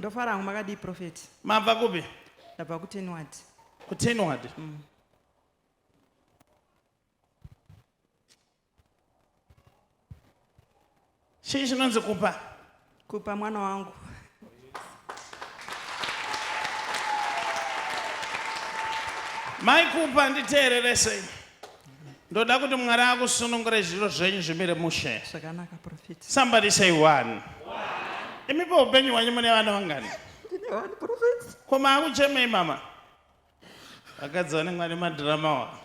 Ndofara hangu makadii prophet. Mabva kupi? Ndabva kuTenward. KuTenward. Chii chinonzi kupa? Kupa mwana wangu. Mai Kupa nditeererese. Ndoda kuti Mwari akusunungure zviro zvenyu zvimire mushe. Zvakanaka prophet. Somebody say one. Imi paupenyu hwenyu mune vana vangani? Ndine one prophet. Ko maakuchemei mama? Vakadzi vanenge vane madrama wa.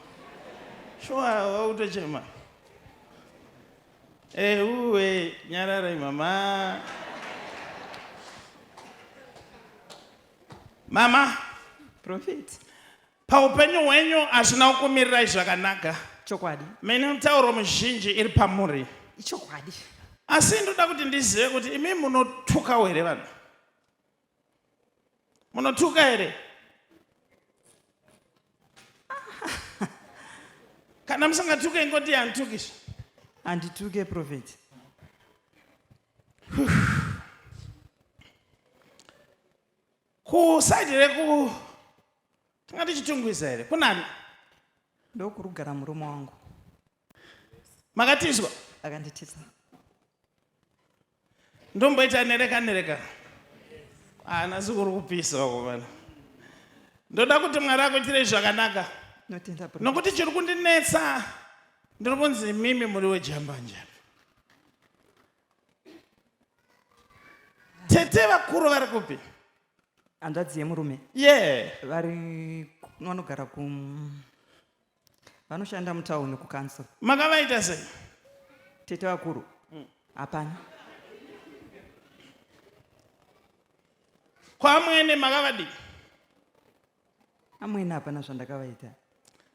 Shuwa wakutochema. Ehuwe nyararai mama. Mama. Prophet. Paupenyu hwenyu hazvina kukumirirai zvakanaka. Chokwadi. Mine mitauro mizhinji iri pamuri. Ichokwadi. Asi ndoda kuti ndizive kuti imi munotukawo here vanhu? Munotuka here? Kana musingatuke ingoti handitukisha. Handituke prophet. Kusaidi reku tingati chitungwiza here? Kunani? Ndokurugara murume wangu. Makatizwa? Akanditiza. Ndomboita nereka nereka. Haana sikuri kupisa vakomana. Ndoda kuti Mwari akuitirei zvakanaka. Notenda prophet. Nokuti chiri kundinetsa ndiri kunzi imimi muri wejambanja. Tete vakuru vari kupi? Hanzvadzi yemurume. Yeah. Vari vanogara ku vanoshanda mutauni kucouncil. Makavaita sei? Tete vakuru. Hapana. Kwamwene makavadii? Amwene hapana zvandakavaita.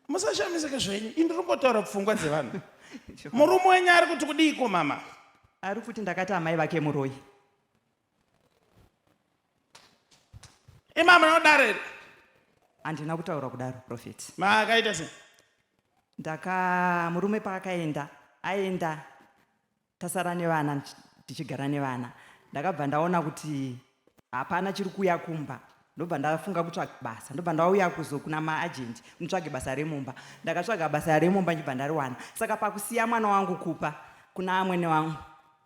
Musashamisike zvenyu, ini ndiri kungotaura pfungwa dzevanhu. Murume wenyu ari kuti kudiiko mama? Ari kuti ndakati amai vake muroyi. Imi hamuna kudaro here? Handina kutaura kudaro, Prophet. Makaita sei? Ndaka murume paakaenda, aenda tasara nevana tichigara nevana. Ndakabva ndaona kuti hapana chiri kuuya kumba ndobva ndafunga kutsvaga basa ndobva ndauya kuzo kuna maagent mutsvage basa remumba ndakatsvaga basa remumba ndibva ndariwana saka pakusiya mwana wangu kupa kuna amwene wangu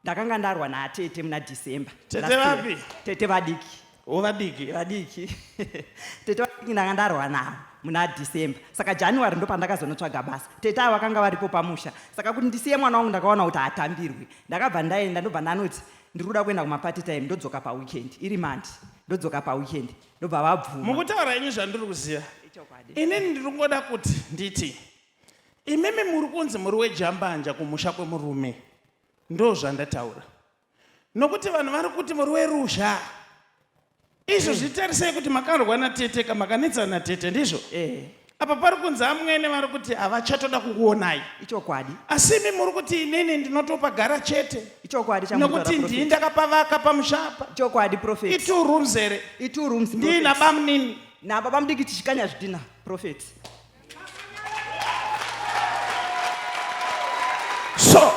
ndakanga ndarwa naatete muna December Tete vapi? Tete vadiki. O vadiki. Vadiki. Tete vadiki ndanga ndarwa navo muna December. Saka January ndopandakazonotsvaga basa. Tete ava vakanga varipo pamusha. Saka kuti ndisiye mwana wangu ndakaona kuti haatambirwi. Ndakabva ndaenda ndobva ndanoti ndiri kuda kuenda kumaparty time ndodzoka paweekend iri Monday. Ndodzoka paweekend ndobva vabvuma. Mukutaura henyu zvandiri kuziva. Ichokwadi. Inini ndiri kungoda kuti nditi imimi muri kunzi muri wejambanja kumusha kwemurume. Ndozvandataura. Nokuti vanhu vari kuti muri weruzha. Izvo eh. zvitarisei kuti makarwa natete ka makanetsana natete ndizvo? Eh. Apa pari kunzi amwene vari kuti havachatoda kukuonai. Ichokwadi. Asi imi muri kuti inini ndinotopa gara chete. Ichokwadi Nokuti ndini ndakapavaka pamusha apa. Ichokwadi prophet. Itwo rooms here? Itwo rooms. Ndini nabamunini. Nababa mudiki tichikanya zvidhina prophet. So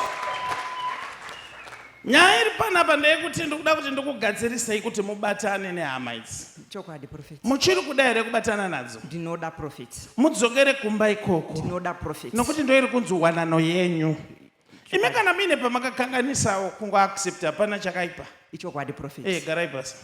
nyaya iri panapa ndeyekuti ndikuda kuti ndikugadzirisei kuti mubatane nehama idzi. Chokwadi prophet. Muchiri kuda here kubatana nadzo? Ndinoda prophet. Mudzokere kumba ikoko. Ndinoda prophet. Nokuti ndoiri kunzi wanano yenyu. Imi kana muine pamakakanganisawo kungoaccept hapana chakaipa. Ichokwadi prophet. Eh, garai pasi.